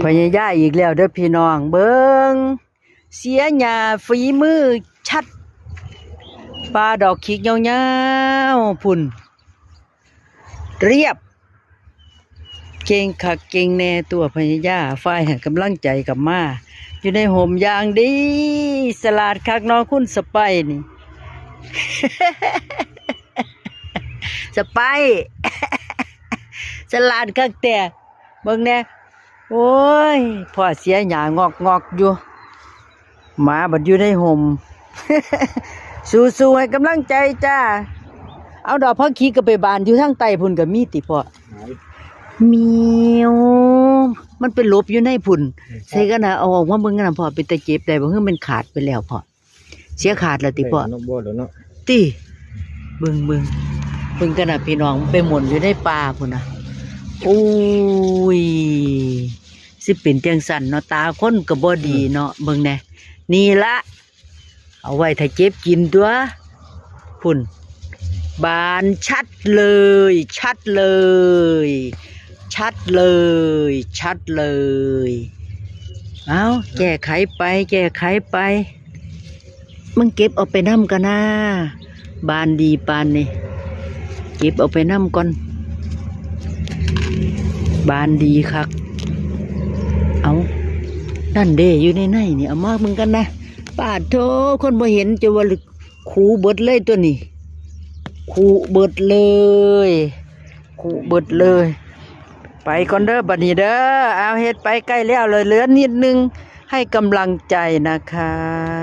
ພະຍາຍາມອີກແລ້ວເດີພີ່ນ້ອງ ເບິ່ງ ເສຍຫຍ້າ ຝີມືຊັດ ປ່າດອກຂິກຍາວໆ ພຸ້ນ ລຽບ ເກັ່ງຄັກເກັ່ງແນ່ຕົວະພະຍາຍາມ ຝ່າຍໃຫ້ກຳລັງໃຈກັບມາ ຢູ່ໃນຮົ່ມຢ່າງດີ ສະຫຼາດຄັກເນາະ ຄຸນສະໄປນີ້ ສະໄປ ສະຫຼາດຄັກແທ້ ເບິ່ງແດ່ ໂອ້ຍ ພໍ່ເສຍຫຍ້າງອກໆຢູ່ ໝາບັດຢູ່ໃນຮົ່ມ ສູ້ໆ ໃຫ້ກຳລັງໃຈຈ້າ ເອົາດອກຜັກຂິກກໍໄປບານຢູ່ທາງໃຕ້ພຸ້ນກໍມີຕິພໍ່? ໝຽວ ມັນໄປຫຼົບຢູ່ໃນພຸ້ນ ໃສ່ກັນນະ ເອົາອອກມາເບິ່ງກັນນະພໍ່ ເປັນຕາເຈັບໄດ້ບໍ່ ຄືມັນຂາດໄປແລ້ວພໍ່? ເສຍຂາດແລ້ວຕິພໍ່? ບໍ່ແລ້ວເນາະ ຕິ ເບິ່ງ ເບິ່ງ ເບິ່ງກັນນະພີ່ນ້ອງ ໄປໝົນຢູ່ໃນປ່າພຸ້ນນະ ໂອ້ຍ ຊິເປັນຈັ່ງຊັ້ນເນາະ ຕາຄົນກໍບໍ່ດີເນາະ ເບິ່ງແດ່ ນີ້ລະ ເອົາໄວ້ຖ້າເກັບກິນຕົວະ ພຸ້ນ ບານຊັດເລີຍ ຊັດເລີຍ ຊັດເລີຍ ຊັດເລີຍ ເອົາ ແກ້ໄຂໄປ ແກ້ໄຂໄປ ມຶງເກັບເອົາໄປນຳກະນາ ບານດີປານນີ້ ເກັບເອົາໄປນຳກ່ອນ ບານດີຄັກ ເອົາ ນັ້ນເດ້ ຢູ່ໃນໃນນີ້ ເອົາມາເບິ່ງກັນນະ ປາດໂທ ຄົນບໍ່ເຫັນ ຈະວ່າ ຄູເບິດເລີຍຕົວນີ້ ຄູເບິດເລີຍ ຄູເບິດເລີຍ ໄປກ່ອນເດີບັດນີ້ເດີ ເອົາ ເຮັດໄປໃກ້ແລ້ວ ເຫຼືອນິດໜຶ່ງ ໃຫ້ກຳລັງໃຈນະຄະ.